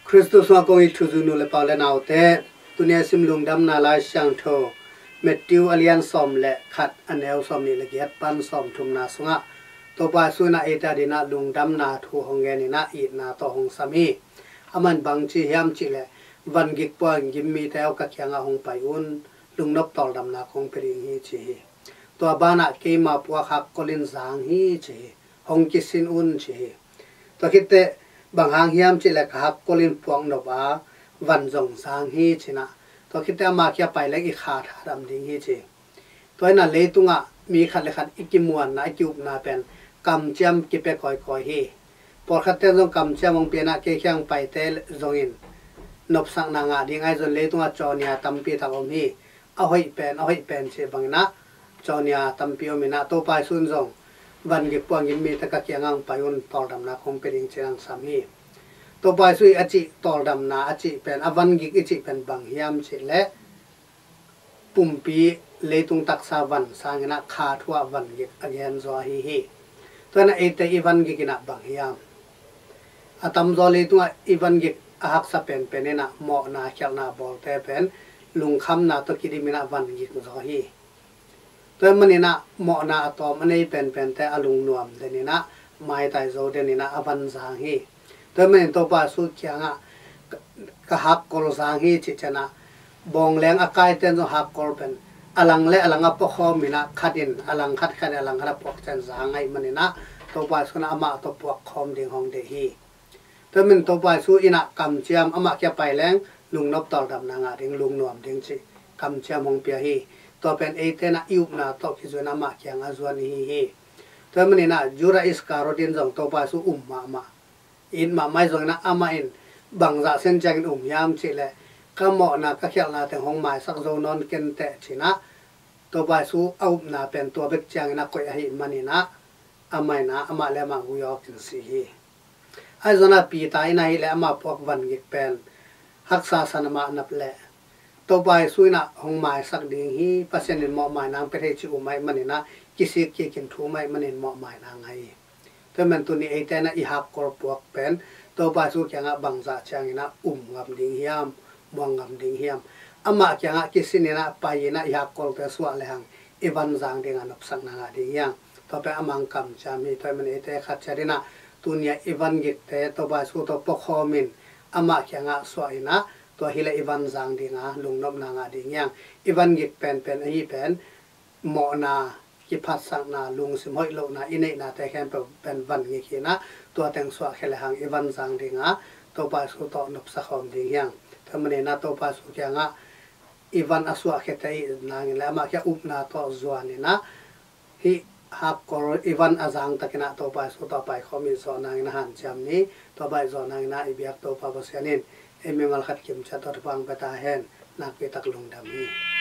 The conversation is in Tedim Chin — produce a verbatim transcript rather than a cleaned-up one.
Khristu sungah kong it thuzui nu le pa u le naute, tuni a sim Lungdamna Lai Siangtho Matthew a lian sawm le khat, a neu sawm nih le giat pan sawm thumna sungah Topa Jesu in ah eite adingin ah lungdamna thu hong gen in ah itna tawh hong sam hi. Aman bang ci hiam cih leh, "Van gik puang gim mite aw, ka kiangah hong pai un, lungnop tawldamna kong pia ding hi," ci hi. Tua banah, "Keima puak hakkol in zang hi," ci hi. "Hong kisin un," ci hi. Tua khit teh, "Bang hang hiam cih leh ka hakkol in puak nop a, van zong zang hi," ci in ah, tua khit teh ama kiang pai leng i kha thadam ding hi, ci. Tua hi in ah leitungah mi khat le khat i kimuanna, i ki-upna pen kamciam kipia kawikawi hi. Pawlkhatte in zong kamciam hong pia in ah, kei kiang paite zongin nopsakna ngah ding, ahi zongin leitungah cawnia tampi tak om hi. A hoih pen, a hoih pen cih bangin ah cawnia tampi om in ah, Topa Jesu in zong, "Van gik puang gim mite ka kiangah hong pai un, tawldamna kong pia ding," ci in ah hong sam hi. Topa Jesu ii a cih tawldamna a cih pen, a van gik i cih pen bang hiam cih leh, pumpi leitung taksa van sangin ah kha thu ah van gik a gen zaw ahi hi. Tua hi in ah eite i van gik in ah bang hiam? A tamzaw leitungah i van gik a haksa penpen in ah mawhna khialhna bawlte pen lungkhamna tawh kidim in ah van gik zaw hi. Tua hi manin ah mawhna a tawm a nei penpente a lungnuam den in ah, maitai zo den in ah a van zang hi. Tua hi manin Topa Jesu kiangah, "Ka, ka hakkol zang hi," cih ciangin ah, bawng leng a kaite in zong hakkol pen a lang le a lang a puakhawm in ah, khat in a lang khat, khat in a lang khat a puak ciang zang ahih manin ah, Topa Jesu in ah amah tawh puakkhawm ding hong deih hi. Tua hi manin Topa Jesu in ah kamciam, amah kiang pai leng lungnop tawldamna ngah ding, lungnuam ding cih kamciam hong pia hi. Tua pen eite in ah i upna tawh kizui in ah amah kiangah zuan i hi hi. Tua hi manin ah Judas Iskariot in zong Topa Jesu um mahmah, it mahmah, ahi zongin ah amah in bangzah sen ciangin um hiam cih leh, "Ka mawhna, ka khialhna teng hong maisak zo nawn ken teh," ci in ah, Topa Jesu a upna pen tua bek ciangin a koih ahih manin ah, amah in ah, amah le amah gui-awk in si hi. Ahi zongin ah Peter in ahih leh ama puak van gik pen haksa san, amah nap leh, Topa Jesu in ah hong maisak ding hi, Pasian in mawhmaina hong pia thei cih um ahih manin ah, kisik kikin thu um ahih manin mawhmaina ngah hi. Tua hi manin tuni eite in ah i hakkol puak pen Topa Jesu kiangah bangzah ciangin ah um ngam ding hiam, muang ngam ding hiam? Amah kiangah kisin in ah pai in ah i hakkolte suah lehang i van zang dingah nopsakna ngah ding hiam? Tua pen amah kamciam hi. Tua hi manin eite khat ciat in ah tuni a i van gikte Topa Jesu tawh puakhawm in amah kiangah suah in ah, tua hi leh i van zang ding a, lungnopna ngah ding hiam? I van gik penpen ahi pen mawhna, kiphatsakna, lungsim hoih lohna i neihnate khempeuh pen van gik hi in ah, tua teng suahkhia lehang i van zang ding a, Topa Jesu tawh nopsakhawm ding hiam? Tua hi manin ah Topa Jesu kiangah i van a suahkhiate i it nangin le amah kiang upna tawh zuan in ah, hih hakkol i van a zang takin ah Topa Jesu tawh a paikhawm i zawh nangin a hanciam ni. Tua bang i zawh nangin ah i biak Topa Pasian in ei mimal khat kimciat tawh thupha hong pia ta hen. Nakpi tak lungdam hi.